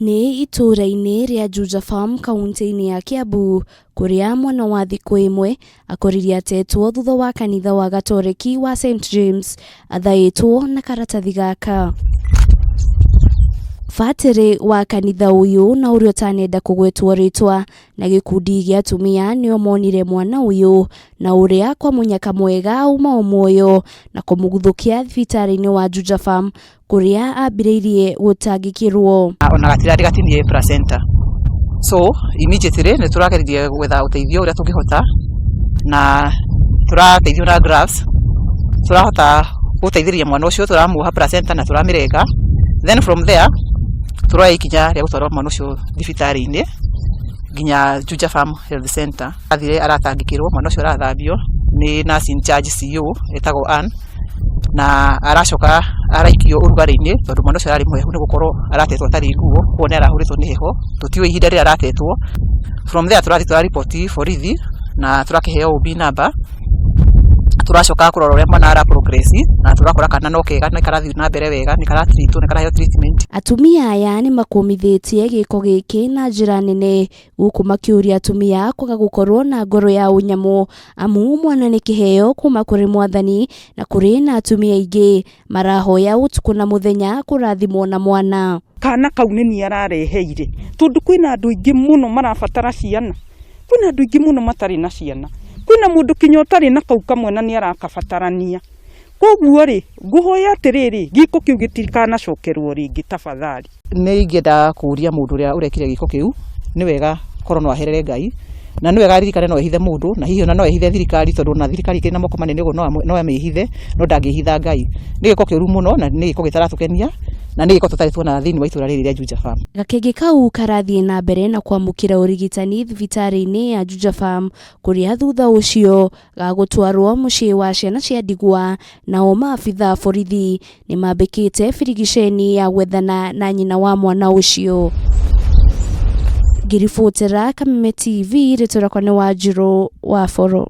Nĩ itũũra-inĩ rĩa Juja Farm kauntĩ-inĩ ya Kiambu kũrĩa mwana wa thikũ ĩmwe akorire atetwo thutha wa kanitha wa Gatoreki wa St James athaĩtwo na karatathi gaka. Batĩrĩ wa kanitha ũyũ na ũrĩa ũtanenda kũgwetwo rĩtwa na gĩkundi gĩa atumia nĩo monire mwana ũyũ na ũrĩa kwa mũnyaka mwega auma o muoyo na kũmũguthũkia thibitarĩ-inĩ wa Juja Farm kũrĩa ambĩrĩirie gũtangĩkĩrwo. Ona gatirarĩ gatinie placenta. So immediately nĩ tũrageririe gwetha ũteithio ũrĩa tũngĩhota na tũrateithio na gloves, tũrahota gũteithĩrĩria mwana ũcio, tũramuoha placenta na tũramĩrenga, then from there tũroya ikinya rĩa gũtwara mwana ũcio thibitarĩ-inĩ nginya Juja Farm Health Center. Athire aratangĩkĩrwo, mwana ũcio arathambio nĩ nurse in charge CEO etagwo Ann, na aracoka araikio ũrugarĩ-inĩ tondũ mwana ũcio ararĩ mũhehu nĩ gũkorwo aratetwo atarĩ nguo, koguo nĩ arahũrĩtwo nĩ heho, tũtiũĩ ihinda rĩrĩa aratetwo. From there tũrathiĩ tũrariboti borithi na tũrakĩheo OB number, tũracoka kũrora ũrĩa mwana ara progress na tũrakora kana no kega nĩ karathiĩ na mbere wega, nĩ karatreatwo, nĩ karaheo treatment. Atumia aya nĩ makũmithĩtie gĩko gĩkĩ na njĩra nene gũkũ makĩũria atumia kwaga gũkorwo na ngoro ya ũnyamũ amu mwana nĩ kĩheo kuma kũrĩ mwathani na kũrĩ na atumia aingĩ marahoya ũtukũ na mũthenya kũrathimwo na mwana. Kana kau nĩ niĩ arareheire tondũ kwĩna andũ aingĩ mũno marabatara ciana, kwĩna andũ aingĩ mũno matarĩ na ciana, kwĩna mũndũ kinya ũtarĩ na kau kamwe na nĩ arakabatarania. Koguo rĩ, ngũhoya atĩrĩrĩ, gĩko kĩu gĩtikanacokerwo rĩngĩ tafadhali. Nĩ ingĩenda kũria mũndũ ũrĩa ũrekire gĩko kĩu, nĩ wega korwo no aherere Ngai, na nĩ wega aririkane no ehithe mũndũ, na hihi ona no ehithe thirikari, tondũ ona thirikari ĩkĩrĩ na moko manene ũguo no amĩhithe, no ndangĩhitha Ngai. Nĩ gĩko kĩũru mũno na nĩ gĩko gĩtaratũkenia, na nĩ gĩko tũtarĩ tuona thĩinĩ wa itũra rĩrĩ rĩa Juja Farm. Gakenge kau karathiĩ na mbere na kwamũkĩra ũrigitani thibitarĩ-inĩ ya Juja Farm kũrĩa thutha ũcio gagũtwarwo mũciĩ wa ciana cia ndigwa, nao maabitha a borithi nĩ mambĩkĩte birigiceni ya gwethana na nyina wa mwana ũcio. Ngĩribotera Kameme TV, rĩtwa rĩakwa nĩ Wanjirũ wa Boro.